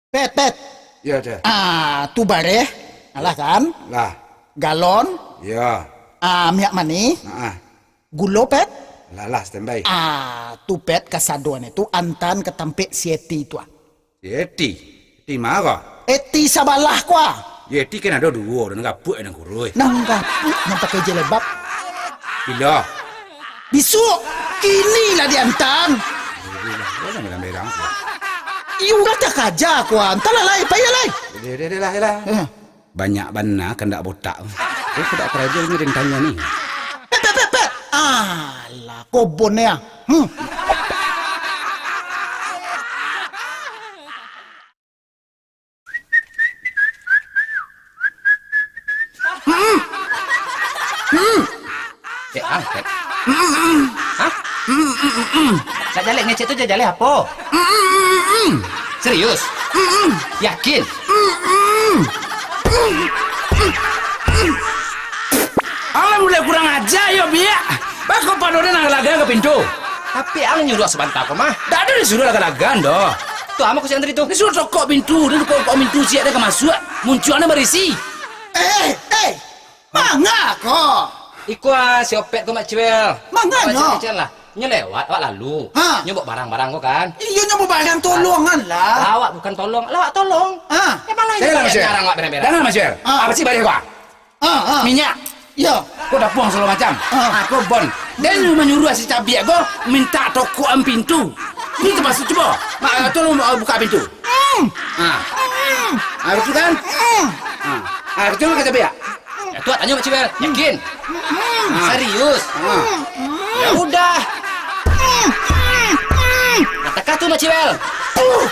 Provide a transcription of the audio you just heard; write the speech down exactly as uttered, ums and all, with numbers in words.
Pet, pet. Yo, Cel. Ah, tu bareh. Alah kan? Lah. Galon. Yo. Ah, minyak manih. Nah. Gulo, pet. Lah, lah, standby. Ah, tu, pet, kasadoan itu antaan ka tampek si Eti tu, ah. Si Eti? Eti ma ko? Eti sabalah ko, ah. Yo, Eti kan ado duo, nan gapuak, nan kurus. Nan gapuak, nan pakai jilbab. Bilo? Bisuak, kini lah diantaan. Iyo, lah, jangan berang-berang. Iyo, urang takaja ko, ah. Antahlah, lai, pailah, lai. Deh, deh, deh, lah, lah. Eh. Banyak bana kandak botak. Eh, kandak karajo ni rentangnya ni. Pet, pet, pet, pet. Alah, kobon ya. Hmm. Hmm. Hmm. Eh, ang, eh. Hah? Cak Jaleh ngecek tu, Cak Jaleh apo? Serius? Yakin? Alah mulai kurang aja yo, Biak. Bako pado den nan galaga ka pintu. Tapi ang nyuruah sabanta ko mah. Dak ado disuruah galaga doh. Tu amak kusian tadi tu. Disuruah tokok pintu, den tokok pintu, siak den ka masuak. Muncuang den barisi. Eh, eh, Manga ko? Iko, ah, si Opet ko, Mak Ciwel. Manganyo? Mak Ciwel lah. Nyo lewat, awak lalu. Ha. Nyo bawa barang-barang ko kan. Iyo, nyo bawa barang, tolongan lah. Lah, awak bukan tolong, lah awak tolong. Ha. Emang lah. Saya lah, Mak Ciwel. Nyarang awak berang-berang. Jangan, Mak Ciwel. Ha. Apa sih bareh ko? Ha, ha. Minyak. Iyo. Ko dapuang sagalo macam. Ha. Ha, ko bon. Den manyuruah si Cabiak ko mintak tokokan pintu. Ni termasuk cubo. Mak, tolong, ah, buka pintu. Hmm. Ha. Hmm. Ha, betul kan? Hmm. Ha. Ha, betul kan, Cabiak? Ya, tu awak tanyo, Mak Ciwel. Yakin? Hmm. Ha. Serius? Ha. Ya udah. Hmm. Katakan tu, Mak Ciwel. Uh.